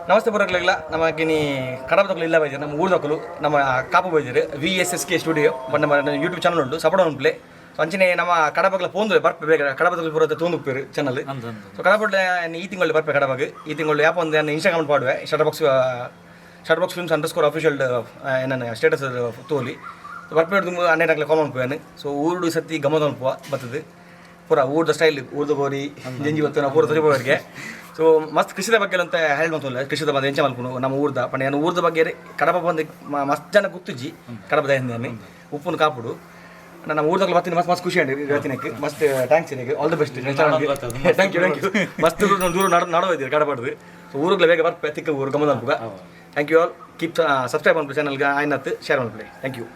ನಮಸ್ತೆ ಬರಕ್ಲೆಗ್ಲ. ನಮ್ಮ ಗಿನಿ ಕಡಪದಕುಲು ಇಲ್ಲ ಬೈದೆರ್, ನಮ್ಮ ಊರ್ದಕುಲು, ನಮ್ಮ ಕಾಪು ಬೈದೆರ್. ವಿಎಸ್ಎಸ್ಕೆ ಸ್ಟುಡಿಯೋ ನಮ್ಮ ಯೂಟ್ಯೂಬ್ ಚಾನಲ್ ಉಂಡು, ಸಪೋರ್ಟ್ ಉಂಟು. ಸೊ ಅಂಚನೆ ನಮ್ಮ ಕಡಪಗ್ಲ ಪೋಂದು ಬರ್ಪೆ ಬೇಗ. ಕಡಪದಕುಲು ಪೂರ ತೂಂದು ಉಪ್ಪೆರ್ ಚಾನಲ್. ಸೊ ಕಡಪಡ್ಲೆ ಈ ತಿಂಗಳು ಬರ್ಪೆ ಕಡಬಗ್. ಈ ತಿಂಗಳು ಯಾಪ ಒಂದು ನಾನು ಇನ್ಸ್ಟಾಗ್ರಾಮ್ ಪಾಡುವೆ. ಶಟರ್ ಬಾಕ್ಸ್ ಫಿಲ್ಮ್ಸ್_ಅಫಿಷಿಯಲ್ ಏನ ಸ್ಟೇಟಸ್ ತೋಲಿ. ಬರ್ಪೆ ಅನ್ನೆ ಕಾಲ್ ಮನ್ಪುವೆನ್. ಸೊ ಊರುಡು ಸತಿ ಗಮನ ಮನ್ಪುವ ಬತ್ತದು. ಪೂರ ಊರ್ದ ಸ್ಟೈಲ್, ಊರ್ದ ಗೋರಿ ಜಂಜಿ ಬತ್ತು ಪೂರ ತೊಜಿ. ಸೊ ಮಸ್ತ್ ಕೃಷಿದ ಬಗ್ಗೆ ಅಂತ ಹೇಳಿ ಮಂತೊಲ್ಲ. ಕೃಷಿದ ಬಗ್ಗೆ ಎಂಚ ಮಲ್ಪುನು, ನಮ್ಮ ಊರ್ದ ಪಂಡ ನಾನು ಊರ್ದ ಬಗ್ಗೆ. ಕಡಬ ಬಂದು ಮಸ್ತ್ ಜನ ಗೊತ್ತುಜ್ಜಿ ಕಡಬದ ಹಿಂದೆ ಉಪ್ಪುನು ಕಾಪುಡು. ನಮ್ಮ ಊರ್ದಾಗ ಬರ್ತೀನಿ. ಮಸ್ತ್ ಮಸ್ತ್ ಖುಷಿ ಅಂడి ಇವತ್ತಿನಕ್ಕೆ. ಮಸ್ತ್ thanks ನಿಮಗೆ. All the best. Thank you, thank you. ಮಸ್ತ್ ದೂರ ದೂರ ನಡ ನಡುವ ಇದ್ದೀರಿ ಕಡಬಡ್ದು. ಸೊ ಊರುಗಳ ಬೇಗ ಬರ್ಪೆ, ತಿಕ್ಕ ಊರು ಗಮನ. Thank you all. Keep subscribe ಮಲ್ಪು ಚಾನಲ್ಗೆ, ಆಯ್ನತ್ತು ಶೇರ್ ಮಲ್ಪಲೆ. Thank you.